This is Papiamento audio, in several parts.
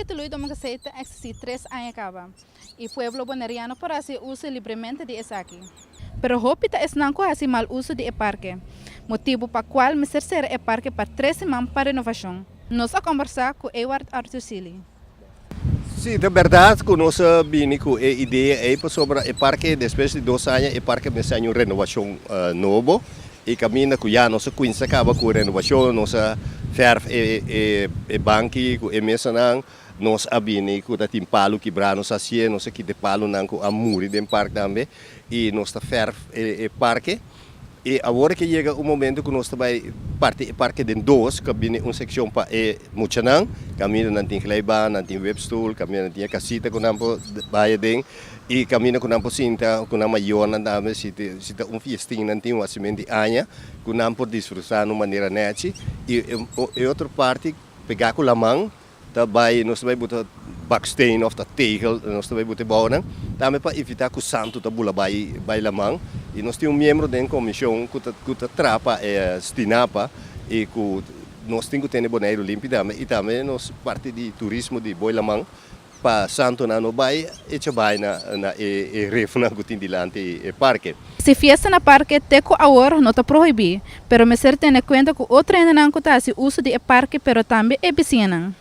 Tului Domacassé ta eksistí 3 aña kaba i pueblo boneriano por hasi uso libremente di esaki. Pero hopi ta esnan ku hasi mal uso di e parke, motibu pa kual mester sera e parke pa 3 siman pa renovashon. Nos a kombersá ku Ewart Arthur Sealy. Si, ta berdat ku nos a bini ku e idea ei pasobra e parke, despues di 2 aña, e parke mester un renovashon nobo i kaminda ku ya nos a kuminsá kaba ku renovashon, nos a verf e banki ku e mesanan, nos a bini ku ta tin palu kibrá, nos a hasié, nos a kita e palunan ku a muri den parke tambe i nos ta verf e parke. I awor ku yega un momento ku nos ta bai parti e parke den dos, ku bini un sekshon pa e muchanan, kaminda nan tin glijbaan, nan tin wipstoel, kaminda nan tin e kasita ku nan por bai aden i kaminda ku nan por sinta ku nan mayornan tambe si ta un fiestin nan tin un hasimentu di aña ku nan por disfrutá na un manera nèchi. I e otro parti pegá ku laman ta bai nos ta bai buta baksteen òf ta tegel nos ta bai buta e bounan tambe pa evitá ku santu ta bula bai laman. I nos tin un miembro den komishon ku ta traha pa e Stinapa i ku nos tin ku tene Boneiru limpi tambe i tambe nos parti di turismo di boi laman pa santunan no bai echa bai na e refnan ku tin dilanti e parke. Si fiesta na parke te ku awor no ta prohibí, pero mester tene kuenta ku otro hendenan ku ta hasi uso di e parke, pero tambe e bisiñanan.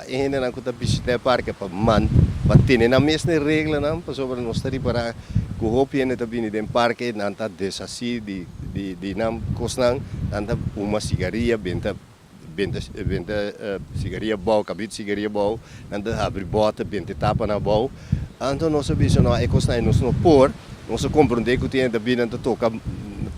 E hendenan ku ta bishitá e parke pa man pa tene nan mes e reglanan pasobra nos ta ripará ku hopi hende ta bini den parke, nan ta deshasí di nan kosnan, nan ta fuma sigaria, benta benta benta sigaria bou, kabit sigaria bou, nan ta habri bòter, benta tapa na bou. Anto nos a bisa no, e kosnan nos no por, nos a komprondé ku tin hende ta bini, nan ta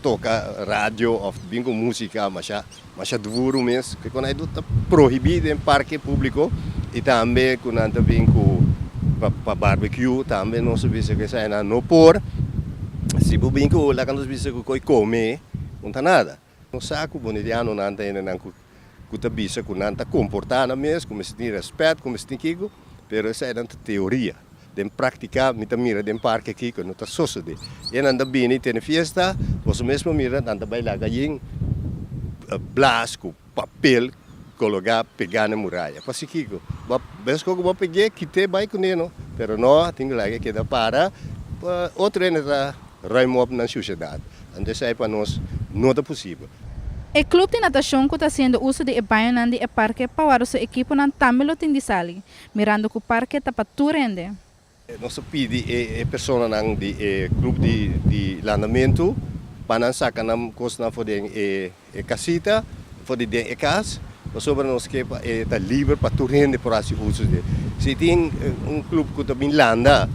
toka radio òf bin ku músika masha masha duru mes, ku e ta prohibí den parke públiko i tambe ku nan ta bin ku pa barbecue tambe nos a bisa ku esei no por. Si bo bin ku laga nos bisa ku koi kome, no ta nada. Nos sa ku bonerianonan ta hendenan ku ta bisa ku nan ta komportá nan mes, ku mester tin rèspèt, ku mester tin kiko, pero esei ta teoria. Den práktika mi ta mira den parke aki ku no ta sosodé. E nan ta bini tene fiesta, bo mes mira nan ta bai laga yen blas ku papel kologá pegá na muraya. Pasikiko? Bes ku bo peg'é, kit'é bai kuné no, pero no, tin ku laga keda para pa otro hende ta ruim op nan sushedat. Anto esei pa nos no ta posibel. E klup di natashon ku ta hasiendo uso di e bañonan di e parke pa warda su ekiponan tambe lo tin di sali, mirando ku parke ta pa tur hende. Nos a pidi e personanan di e klup di landamentu pa nan saka nan kosnan for di e kasita, for di den e kas, pasobra nos ke pa e ta liber pa tur hende por hasi uso di. Si tin un klup ku ta bin landa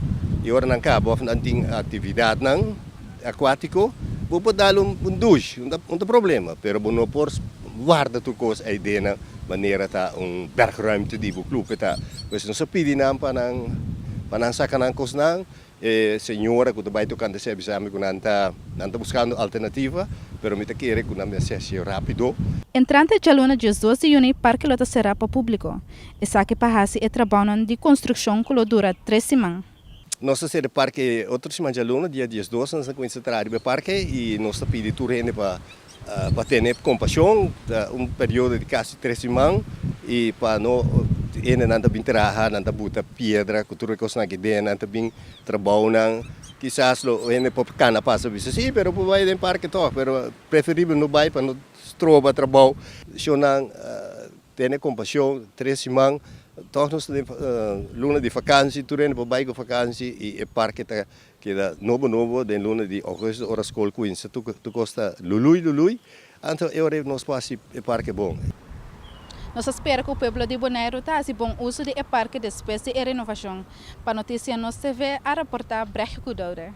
i ora nan kaba òf nan tin aktividatnan akuátiko, bo por dal un douche, no ta problema, pero bo no por warda tur kos ei den manera ta un bergruimte di bo klup ta. Pues nos a pidi nan pa nan saka nan kosnan. E señora ku ta bai tokante esei a bisa mi ku nan ta buskando alternativa, pero mi ta kere ku nan mester hasi rápido. Entrante djaluna 12 di yüni, parke lo ta será pa públiko. Esaki pa hasi e trabounan di konstrukshon ku lo dura 3 siman. Nos ta sera parke otro siman djaluna, dia 12, nos ta kuminsá traha riba e parke i nos ta pidi tur hende pa tene kompashon, un periodo di kasi 3 siman i pa no hendenan ta bin traha, nan ta buta piedra ku tur e kosnan aki den, nan ta bin trabounan. Kisas lo hende por kana pasa bisa si, pero por bai den parke tòg, pero preferibel no bai pa no stroba trabou. Shonnan tene kompashon, 3 siman, tòg nos ta den luna di vakansi, tur hende por bai ku vakansi i e parke ta keda nobo nobo den luna di ougùstùs ora skol kuminsá, tur kos ta lului lului, anto e ora nos por hasi e parke bon. Nos ta spera ku pueblo di Boneiru ta hasi bon uso di e parke despues di e renovashon. Pa Notisia Nos TV a raportá Brecht Kudoude.